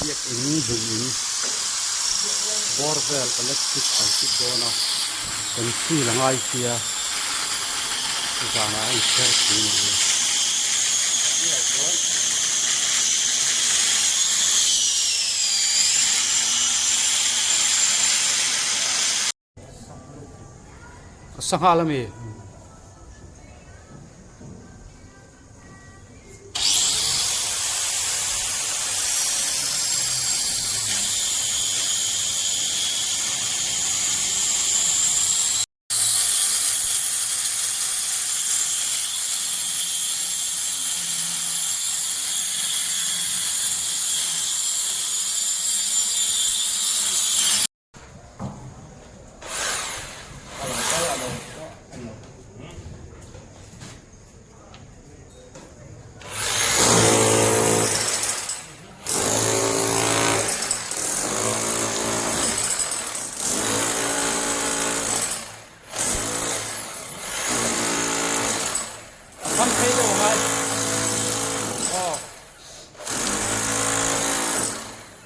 Biak in hlui in bawr vel electric an fit dawn a kan seal a ngai sia zanah a inchher thin a ni. Sanghal ami.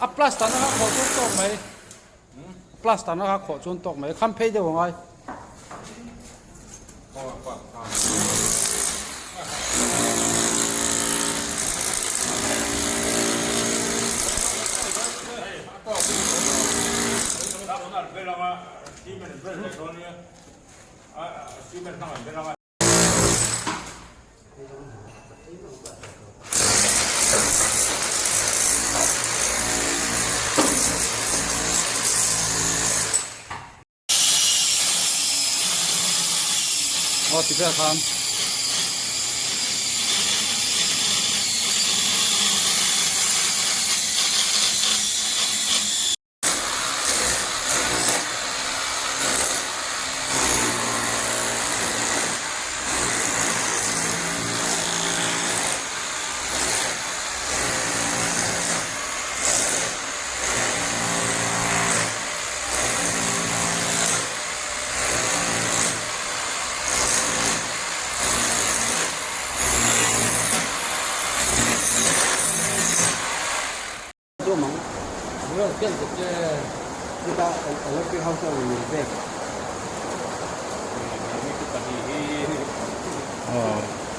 A plaster na kha khawh chuan tawk mai plaster na kha khawh chuan tawk mai kham phei deuh angai. Aw ti vel khan.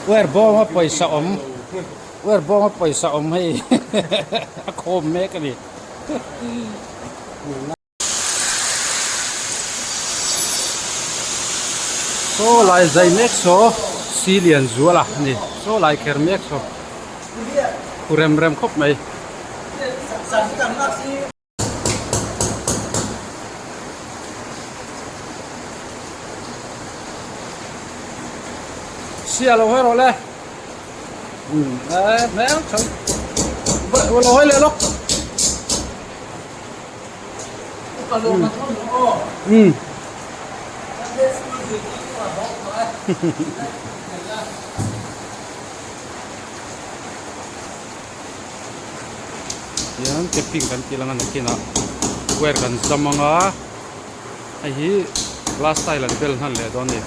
Wire bawng a pawisa awm wire bawng a pawisa awm hei a khawm mek a ni. Saw lai zai mek saw si lian zual a ni saw lai kher mek saw khu rem rem khawp mai. Sia lo hawi rawh le eh hmel tho lo hawi leh lawk. Um. Hian camping kan tih lang a nakinah wire kan zam anga hei hi glass tile an bel hnan leh dawn a ni.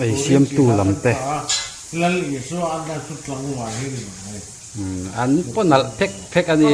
Ei siamtu lam te an paw nalh phek phek a ni.